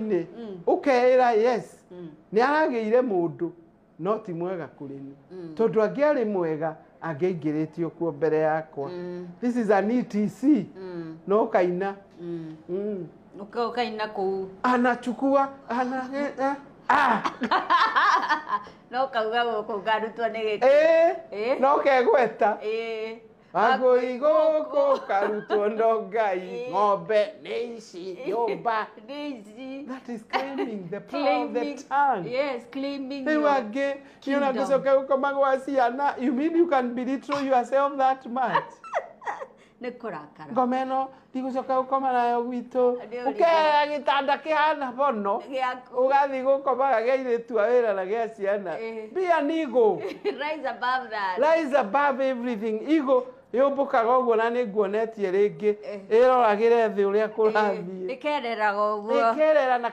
Thĩinĩ ũkeĩra yes, nĩ aragĩire mũndũ, no ti mwega kũrĩ ni, tondũ angĩarĩ mwega angĩaingĩrĩtio kuo mbere yakwa. This is an ETC. No kaina. Ũkaina kũu. Anachukua ana ah. No kauga gũkũ ngarutwo nĩ gĩkĩ. No kegweta agũi gũkũ karutwo no Ngai, ng'ombe nĩ ici, nyũmba. Nĩ ici. That is claiming the power of the Claiming. tongue. Yes, claiming Rĩu your angĩ niona kingdom. ngũcoka gũkoma gwa ciana. You mean you can belittle yourself that much? Nĩ kũrakara. Ngoma ĩno ndigũcoka gũkoma nayo gwitũ. Nĩ ũrĩkũ? Ũkera gĩtanda kĩhana bono. Gĩaku. Ũgathiĩ gũkomaga gĩa airĩtu a wĩra na gĩa ciana. Be an ego. Rise above that. Rise above everything. Ego yũmbũkaga ũguo, na nĩ nguonetie rĩngĩ ĩroragĩre thĩ ũrĩa kũrathiĩ. Ĩkereraga ũguo. Ĩkerera na